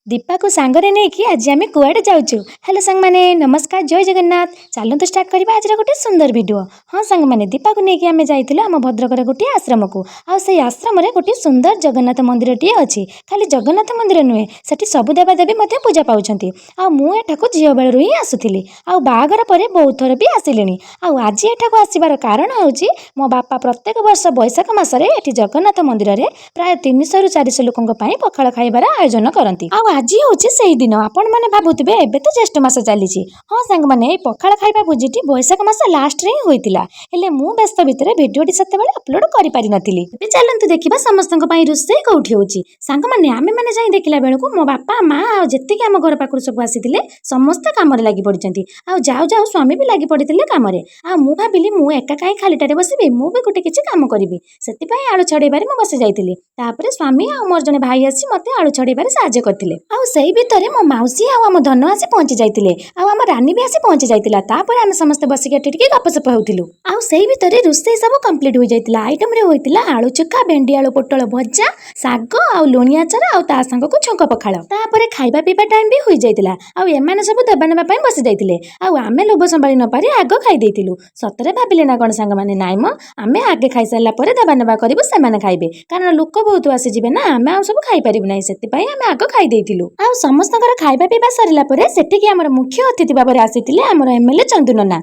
ଦୀପାକୁ ସାଙ୍ଗରେ ନେଇକି ଆଜି ଆମେ କୁଆଡ଼େ ଯାଉଛୁ। ହ୍ୟାଲୋ ସାଙ୍ଗମାନେ, ନମସ୍କାର, ଜୟ ଜଗନ୍ନାଥ। ଚାଲନ୍ତୁ ଷ୍ଟାର୍ଟ କରିବା ଆଜିର ଗୋଟେ ସୁନ୍ଦର ଭିଡ଼ିଓ। ହଁ ସାଙ୍ଗମାନେ, ଦୀପାକୁ ନେଇକି ଆମେ ଯାଇଥିଲୁ ଆମ ଭଦ୍ରକର ଗୋଟିଏ ଆଶ୍ରମକୁ। ଆଉ ସେଇ ଆଶ୍ରମରେ ଗୋଟିଏ ସୁନ୍ଦର ଜଗନ୍ନାଥ ମନ୍ଦିରଟିଏ ଅଛି। ଖାଲି ଜଗନ୍ନାଥ ମନ୍ଦିର ନୁହେଁ, ସେଠି ସବୁ ଦେବାଦେବୀ ମଧ୍ୟ ପୂଜା ପାଉଛନ୍ତି। ଆଉ ମୁଁ ଏଠାକୁ ଝିଅ ବେଳରୁ ହିଁ ଆସୁଥିଲି, ଆଉ ବାହାଘର ପରେ ବହୁତ ଥର ବି ଆସିଲିଣି। ଆଉ ଆଜି ଏଠାକୁ ଆସିବାର କାରଣ ହେଉଛି, ମୋ ବାପା ପ୍ରତ୍ୟେକ ବର୍ଷ ବୈଶାଖ ମାସରେ ଏଠି ଜଗନ୍ନାଥ ମନ୍ଦିରରେ ପ୍ରାୟ 300ରୁ 400 ଲୋକଙ୍କ ପାଇଁ ପଖାଳ ଖାଇବାର ଆୟୋଜନ କରନ୍ତି। ଆଉ ଆଜି ହେଉଛି ସେଇ ଦିନ। ଆପଣମାନେ ଭାବୁଥିବେ, ଏବେ ତ ଜ୍ୟେଷ୍ଠ ମାସ ଚାଲିଛି। ହଁ ସାଙ୍ଗମାନେ, ଏଇ ପଖାଳ ଖାଇବା ଭୋଜିଟି ବୈଶାଖ ମାସ ଲାଷ୍ଟରେ ହିଁ ହୋଇଥିଲା। ହେଲେ ମୁଁ ବ୍ୟସ୍ତ ଭିତରେ ଭିଡ଼ିଓଟି ସେତେବେଳେ ଅପଲୋଡ଼ କରିପାରିନଥିଲି। ଏବେ ଚାଲନ୍ତୁ ଦେଖିବା ସମସ୍ତଙ୍କ ପାଇଁ ରୋଷେଇ କୋଉଠି ହେଉଛି। ସାଙ୍ଗମାନେ, ଆମେମାନେ ଯାଇ ଦେଖିଲା ବେଳକୁ ମୋ ବାପା, ମା ଆଉ ଯେତିକି ଆମ ଘର ପାଖରୁ ସବୁ ଆସିଥିଲେ, ସମସ୍ତେ କାମରେ ଲାଗି ପଡ଼ିଛନ୍ତି। ଆଉ ଯାଉ ଯାଉ ସ୍ୱାମୀ ବି ଲାଗି ପଡ଼ିଥିଲେ କାମରେ। ଆଉ ମୁଁ ଭାବିଲି, ମୁଁ ଏକା କାହିଁ ଖାଲିଟାରେ ବସିବି, ମୁଁ ବି ଗୋଟେ କିଛି କାମ କରିବି। ସେଥିପାଇଁ ଆଳୁ ଛଡ଼େଇବାରେ ମୁଁ ବସି ଯାଇଥିଲି। ତାପରେ ସ୍ୱାମୀ ଆଉ ମୋର ଜଣେ ଭାଇ ଆସି ମୋତେ ଆଳୁ ଛଡ଼େଇବାରେ ସାହାଯ୍ୟ କରିଥିଲେ। ଆଉ ସେଇ ଭିତରେ ମୋ ମାଉସୀ ଆଉ ଆମ ଧନ ଆସି ପହଞ୍ଚି ଯାଇଥିଲେ, ଆଉ ଆମ ରାନୀ ବି ଆସି ପହଞ୍ଚି ଯାଇଥିଲା। ତାପରେ ଆମେ ସମସ୍ତେ ବସିକି ଏଠି ଟିକେ ଗପସପ ହେଉଥିଲୁ। ଆଉ ସେଇ ଭିତରେ ରୋଷେଇ ସବୁ କମ୍ପ୍ଲିଟ୍ ହୋଇଯାଇଥିଲା। ଆଇଟମରେ ହୋଇଥିଲା ଆଳୁ ଚୋଖା, ଭେଣ୍ଡି ଆଳୁ ପୋଟଳ ଭଜା, ଶାଗ ଆଉ ଲୁଣି ଆଚାର, ଆଉ ତା ସାଙ୍ଗକୁ ଛୁଙ୍କ ପଖାଳ। ତାପରେ ଖାଇବା ପିଇବା ଟାଇମ୍ ବି ହୋଇଯାଇଥିଲା। ଆଉ ଏମାନେ ସବୁ ଦେବା ନେବା ପାଇଁ ବସି ଯାଇଥିଲେ। ଆଉ ଆମେ ଲୋଭ ସମ୍ଭାଳି ନ ପାରି ଆଗ ଖାଇ ଦେଇଥିଲୁ। ସତରେ ଭାବିଲେ ନା କ'ଣ ସାଙ୍ଗମାନେ? ନାଇଁ ମ, ଆମେ ଆଗେ ଖାଇସାରିଲା ପରେ ଦେବା ନେବା କରିବୁ, ସେମାନେ ଖାଇବେ। କାରଣ ଲୋକ ବହୁତ ଆସିଯିବେ ନା, ଆମେ ଆଉ ସବୁ ଖାଇପାରିବୁ ନାହିଁ। ସେଥିପାଇଁ ଆମେ ଆଗ ଖାଇ ଦେଇଥିଲୁ। ଆଉ ସମସ୍ତଙ୍କର ଖାଇବା ପିଇବା ସରିଲା ପରେ ସେଠିକି ଆମର ମୁଖ୍ୟ ଅତିଥି ଭାବରେ ଆସିଥିଲେ ଆମର ଏମଏଲଏ ଚନ୍ଦୁ ନନା।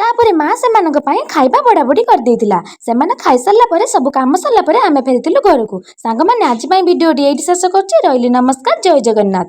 ତାପରେ ମା ସେମାନଙ୍କ ପାଇଁ ଖାଇବା ବଢ଼ାବଢ଼ି କରିଦେଇଥିଲା। ସେମାନେ ଖାଇସାରିଲା ପରେ, ସବୁ କାମ ସରିଲା ପରେ ଆମେ ଫେରିଥିଲୁ ଘରକୁ। ସାଙ୍ଗମାନେ, ଆଜି ପାଇଁ ଭିଡ଼ିଓଟି ଏଇଠି ଶେଷ କରୁଛି। ରହିଲି, ନମସ୍କାର, ଜୟ ଜଗନ୍ନାଥ।